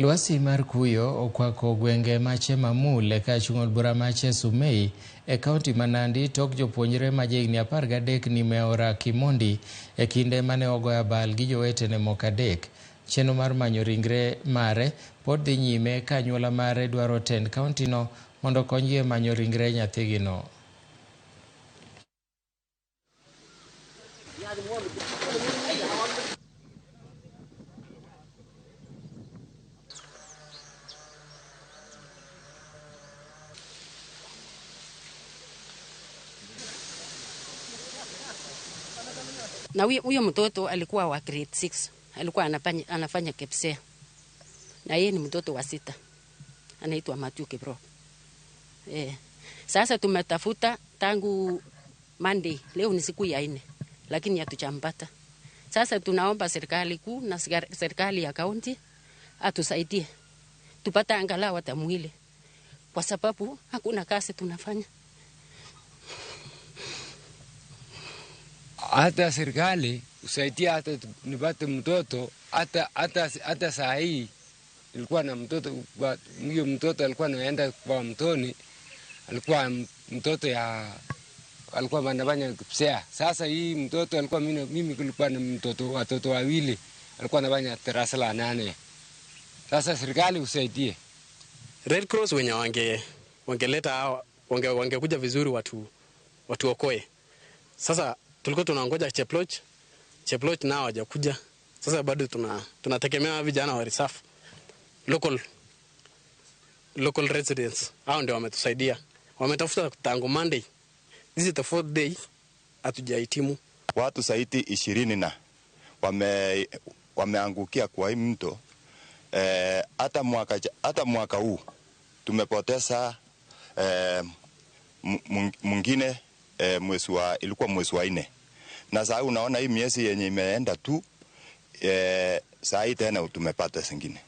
Lwasi mar kuyo okwako gwenge ma Chemamul ka chung' od bura ma Chesumei e kaunti ma Nandi tok jopuonjre ma jahigni 13 nimo e aora Kimondi e kinde mane ogoyo abal gi jowetene moko adek. Chenro mar manyo ringre mare pod dhi nyime ka anyuola mare dwaro tend kauntino mondo okonygi e manyo ringre nyathigino. Na huyo mtoto alikuwa wa grade 6, alikuwa anafanya KPSEA. Na yeye ni mtoto wa 6. Anaitwa Matthew Kiprop. Sasa tumetafuta tangu Monday, leo ni siku ya 4, lakini hatujampata. Sasa tunaomba serikali kuu na serikali ya kaunti atusaidie. Tupate angalau hata mwili, kwa sababu hakuna kazi tunafanya. Hata serikali usaidia hata nipate mtoto, hata saa hii nilikuwa na mtoto, huyo mtoto alikuwa anaenda kwa mtoni, alikuwa mtoto ya alikuwa anafanya KPSEA. Sasa hii mtoto alikuwa mimi kulikuwa na mtoto, watoto wawili, alikuwa anafanya darasa la 8. Sasa serikali usaidie. Red Cross wenye wangeleta hawa, wangekuja vizuri watu okoe. Sasa tulikuwa tunangoja Cheploch nao hawajakuja. Sasa bado tunategemea vijana wa reserve, local residents. Hao ndio wametusaidia. Wametafuta tangu Monday. This is the 4th day hatujahitimu. Watu zaidi 20 na wameangukia kwa hii mto. Hata mwaka huu tumepoteza mwingine, ilikuwa mwezi wa 4. Na sasa unaona hii miezi yenye imeenda tu, saa hii tena tumepata zingine.